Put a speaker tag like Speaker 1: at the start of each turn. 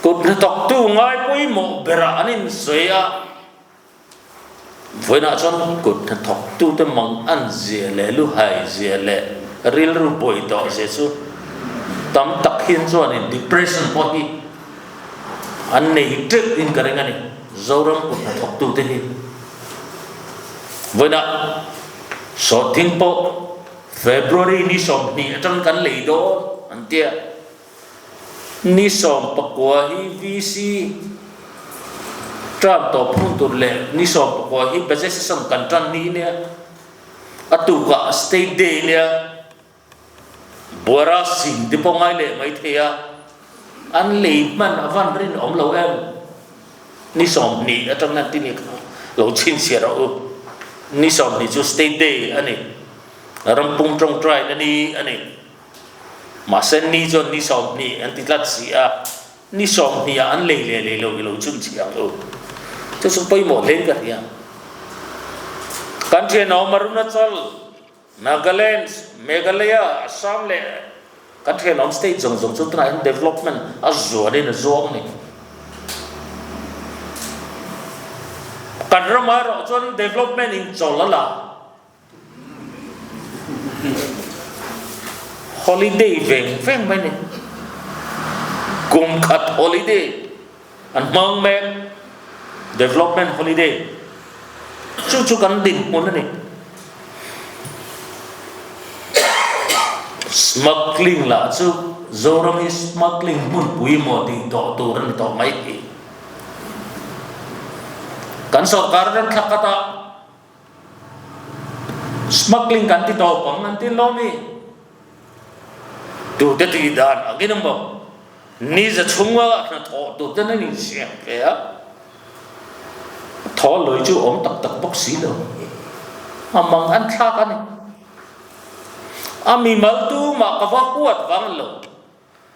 Speaker 1: Kut hnathawktu ngai pawimawh berah an insawi a, vawiinah chuan kut hnathawktute mang an zia leh luhai zia leh rilru buai tawh zia chu tam tak hian chuanin depression pawh hi an nei teuh in ka ring a ni, Zoram kut hnathawktute hi. Vawiinah sawhthing pawh February ni 20 atang kan lei dawn an tia. Ni 19 hi VC term tawp hun tur leh ni 19 hi budget session kan tan ni nia, a tukah state day nia, buara sing te pawh ngai leh mai thei a, an lei hman a van rinawm lo em? Ni 20 atang hian ti ni kha lo chhinchhiah rawh u. Ni 20 chu state day a ni, rampung tawngtai na ni a ni. Mahse ni chuan ni 20 an ti tlat si a, ni 20 ah an lei leh lei lo i lo chhun chhi ang u. Chu chu pawimawh hlein ka hria. Kan thianawm Arunachal, Nagaland, Meghalaya, Assam leh kan thianawm state zawng zawng chu tunah hian development a zualin a zuang a ni. Kan ramah erawh chuan development in chawl a la. Holiday veng veng mai ni. Kum khat holiday an hmang mek, development holiday. Chu chu kan dinhmun a ni. Smuggling lah chu Zoram hi smuggling hmunpui maw tih tawh tur a ni tawh mai hi. Kan sorkar ram thla khatah Smuggling kan ti tawp ang an ti lo mi? Tute tih dan angin emaw ni za chhunga hnathawh tur ten an insiam ve a, thaw lawi chu awm tak tak bawk si lo. A mang an thlak a ni. A mimal tumah ka va huat vang lo.